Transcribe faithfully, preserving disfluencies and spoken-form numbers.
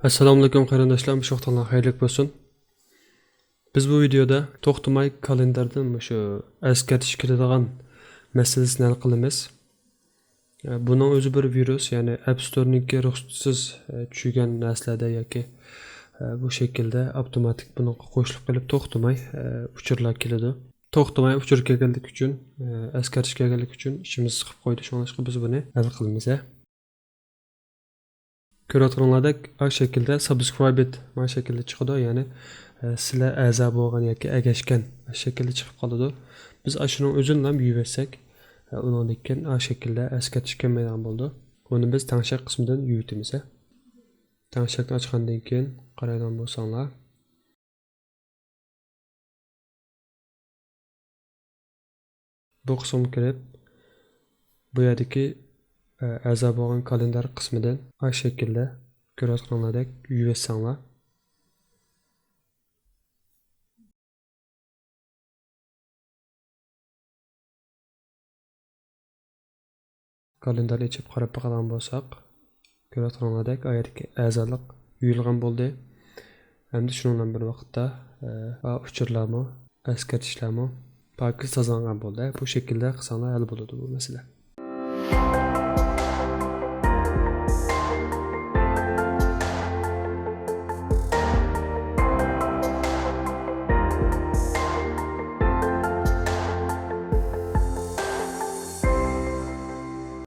ئەسسالامۇئەلەيكۇم قېرىنداشلار، مۇشۇ ۋاقتىڭلار خەيرلىك بولسۇن. بىز بۇ ۋىدېيودا توختىماي كالېنداردىن مۇشۇ ئەسكەرتىش كېلىدىغان مەسىلىسىنى ھەل قىلىمىز. بۇنىڭ ئۆزى بىر ۋىرۇس، يەنى ئەپ ستورنىڭكى رۇخسىتىسىز چۈشۈرگەن نەرسىلەردە ياكى بۇ شەكىلدە ئاپتوماتىك بۇنىڭغا قوشۇلۇپ قېلىپ توختىماي ئۇچۇرلار كېلىدۇ. توختىماي ئۇچۇر كەلگەنلىكى ئۈچۈن، ئەسكەرتىش كەلگەنلىكى ئۈچۈن ئىچىمىز سىقىپ قويدى، شۇڭلاشقا بىز بۇنى ھەل قىلىمىز. كۆرۈۋاتقىنىڭلاردەك ئا شەكىلدە سابسكرايبىد ما شەكىلدە چىقىدۇ، يەنى ئە، سىلەر ئەزا بولغان ياكى ئەگەشكەن شەكىلدە چىقىپ قالىدۇ. بىز ئاشۇنىڭ ئۆزىنىلا يۇيۇۋەتسەك، ئە، ئۇنىڭدىن كېيىن ئا شەكىلدە ئەسكەرتىش كەلمەيدىغان بولىدۇ. ئۇنى بىز تەڭشەك قىسمىدىن يۇيۇۋېتىمىز. تەڭشەكنى ئاچقاندىن كېيىن قارايدىغان بولساڭلار، بۇ قىسىمغا كىرىپ، بۇ يەردىكى، ئە، ئەزا بولغان كالېندار قىسمىدىن ئاشۇ شەكىلدە كۆرۈۋاتقىنىڭلاردەك يۇيۇۋەتسەڭلار. كالېندارنى ئېچىپ قاراپ باقىدىغان بولساق، كۆرۈۋاتقىنىڭلاردەك ئايەتتىكى ئەزالىق يۇيۇلغان بولدى. ئەمدى شۇنىڭ بىلەن بىر ۋاقىتتا، ئە، ئۇچۇرلارمۇ، ئەسكەرتىشلەرمۇ پاكىز تازىلانغان بولدى. بۇ شەكىلدە قىلساڭلار ھەل بولىدۇ بۇ مەسىلە.